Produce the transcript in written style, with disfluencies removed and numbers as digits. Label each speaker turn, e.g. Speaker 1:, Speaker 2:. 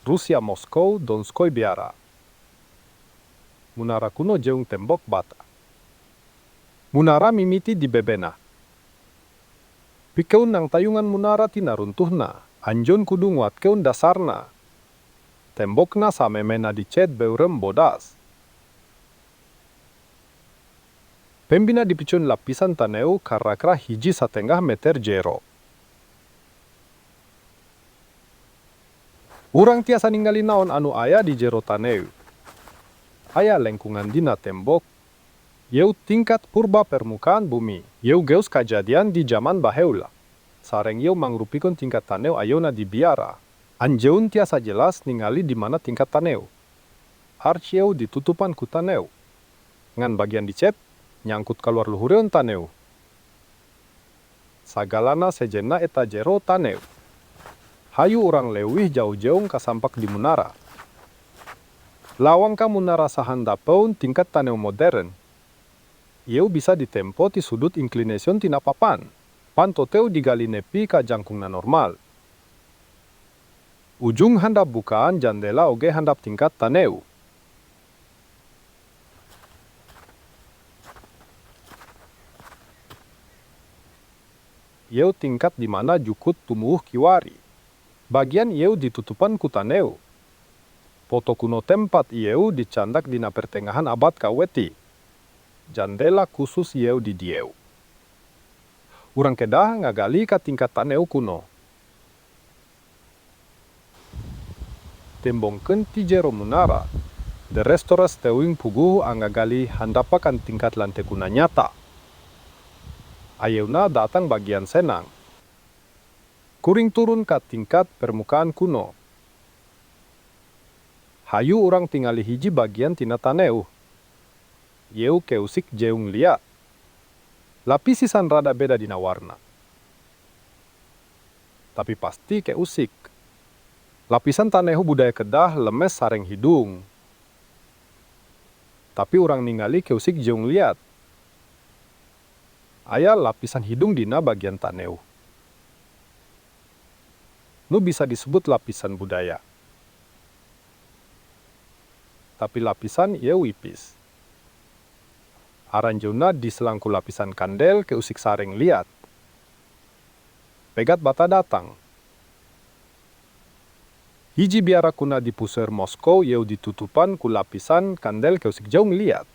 Speaker 1: Rusia Moskow Donskoy Biara. Munara kuno jeung tembok bata. Munara mimiti dibebena. Pikeun nangtayungan munara tina runtuhna, anjeun kudu nguatkeun dasarna. Tembokna samemehna dicet beureum bodas. Pembina dipiceun lapisan taneuh karakra 1,5 meter jero. Urang tiasa ningali naon anu aya di jero taneuh. Aya lengkungan dina tembok. Ieu tingkat purba permukaan bumi. Ieu geus kajadian di jaman baheula. Sareng ieu mangrupikeun tingkat taneuh ayeuna di biara. Anjeun tiasa jelas ningali di mana tingkat taneuh. Arch ieu ditutupan ku taneuh. Ngan bagian dicet, nyangkut kaluar luhureun taneuh. Sagalana sejenna eta jero taneuh. Hayu urang leuwih jauh jeung kasampak di munara. Lawang ka munara sahandapeun tingkat taneuh modern. Ieu bisa ditempo ti sudut inclination tina papan. Panto teu digali nepi ka jangkungna normal. Ujung handap bukaan jandela oge handap tingkat taneuh. Ieu tingkat di mana jukut tumuwuh kiwari. Bagian ieu ditutupan ku taneuh. Poto kuno tempat ieu dicandak dina pertengahan abad ka-XI. Jandela khusus ieu di dieu. Urang kedah ngagali ka tingkat taneuh kuno. Tembongkeun ti jero munara. De restores teuing puguh ngagali handapakan tingkat lante kuna nyata. Ayeuna datang bagian senang. Kuring turun ka tingkat permukaan kuno. Hayu urang tingali hiji bagian tina taneuh. Ieu keusik jeung liat. Lapisisan rada beda dina warna, tapi pasti keusik. Lapisan taneuh budaya kedah lemes sareng hidung. Tapi urang ningali keusik jeung liat. Aya lapisan hidung dina bagian taneuh. Nu bisa disebut lapisan budaya. Tapi lapisan ieu ipis. Aranjeunna diselang ku lapisan kandel keusik sareng liat. Pegat bata datang. Hiji biara kuna di puseur Moskow ieu ditutupan ku lapisan kandel keusik jeung liat.